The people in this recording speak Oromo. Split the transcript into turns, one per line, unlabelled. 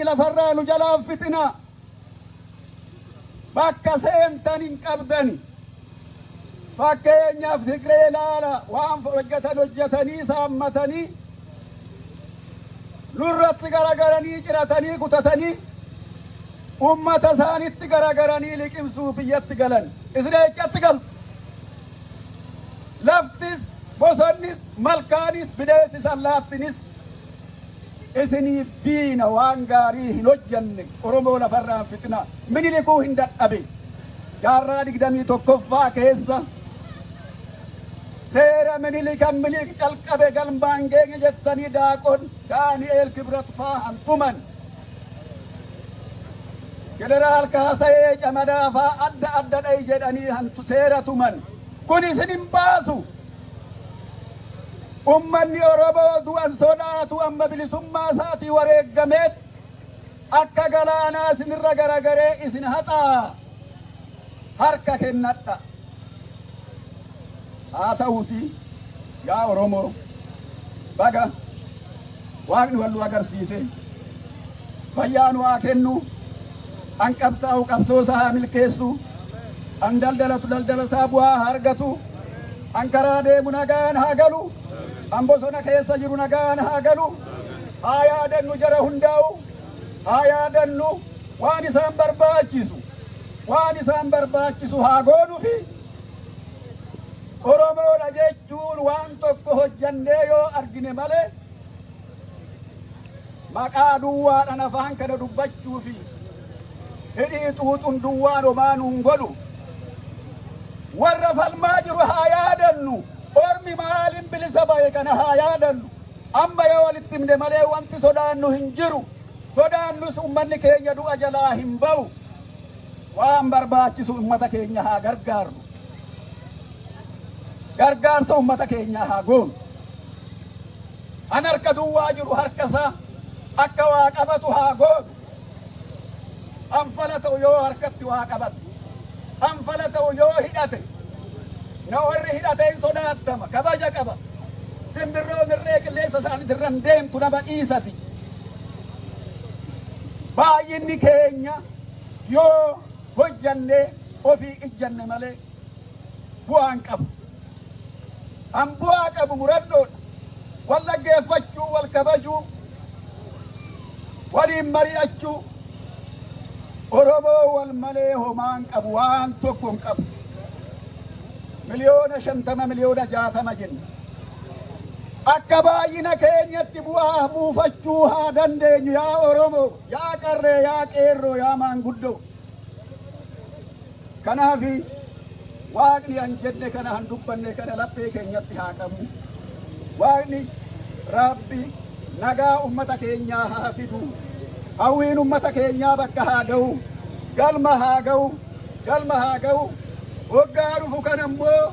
jettanii lafarraa nu jalaan fixinaa. Bakka seentan hin qabdani. Fakkeenyaaf Tigree ilaala, waan hojjetan hojjetanii saammatanii nurratti garagaranii ciratanii kutatanii ummata isaanitti garagaranii liqimsuu biyyatti galan. Isin eessatti galtu? Laftis, bosonnis, malkaanis, bineensis, allaattinis isiniif diina. Waan gaarii hin hojjenne. Oromoo lafarraan fixina. Minilikuu hin dadhabe. Jaarraa 21ffaa keessa seera Minilikan Minilik calqabe galmaan geenye jettanii daaqon Daani'eel Kibrat faa hantuman. Jeneraal Kaasayee Camadaa faa adda adda dhayi jedhanii hantu seera tuman. Kun isin hin baasu. Ummanni Oromoo du'an sodaatu, amma bilisummaa isaatii wareeggameet akka galaanaa isinirra garagaree isin haxaa. Harka kennadha. Haa ta'uuti, yaa Oromoo, baga Waaqni wal nu agarsiise, fayyaa nu haa kennu, an qabsaa'u qabsoo isaa haa milkeessu, an daldalatu daldala isaa bu'aa haa argatu, an karaa deemu nagaan haa galu, an bosona keessa jiru nagaan haa galu. Haa yaadannu jara hundaa'u, haa yaadannu. Waan isaan barbaachisu, waan isaan barbaachisu haa goonufi. Oromoodha jechuun waan tokko hojjannee yoo argine malee maqaa duwwaadhaan afaan kana dubbachuu fi hidhii xuuxun duwwaan homaa nuun godhu. Warra falmaa jiru haa yaadannu. Ormi maalin bilisa ba'e kana haa yaadannu. Amma yoo walitti himne malee wanti sodaannu hin jiru. Sodaannus ummanni keenya du'a jalaa hin ba'u. Waan barbaachisu ummata keenya haa gargaarru. Gargaarsa ummata keenyaa haa goonu. An harka duwwaa jiru harka isaa akka waa qabatu haa goonu. Anfala ta'u yoo harkatti waa qabatu. Anfala ta'u yoo hidhate. Na warri hidhate hin sodaattama, kabaja qaba. Simbirroo mirree qilleensa isaaniitirran deemtu nama dhiisati. Baay'inni keenya yoo hojjanne ofii ijjanne malee bu'aan qabu. An bu'aa qabu murannoodha. Wal dhaggeeffachuu, wal kabajuu, waliin mari'achuu. Oromoo wal malee homaan qabu, waan tokko hin qabu. 50 miliyoona, 60 miliyoona jenna. Akka baay'ina keenyatti bu'aa buufachuu haa dandeenyu, yaa Oromoo, yaa qarree, yaa qeerroo, yaa maanguddoo. Kanaafi Waaqni han jenne kana, han dubbanne kana laphee keenyatti haa qabu. Waaqni Rabbi nagaa ummata keenyaa haa fidu. Hawwiin ummata keenyaa bakka haa ga'u. Galma haa ga'u. Galma haa ga'u. Waggaa dhufu kana immoo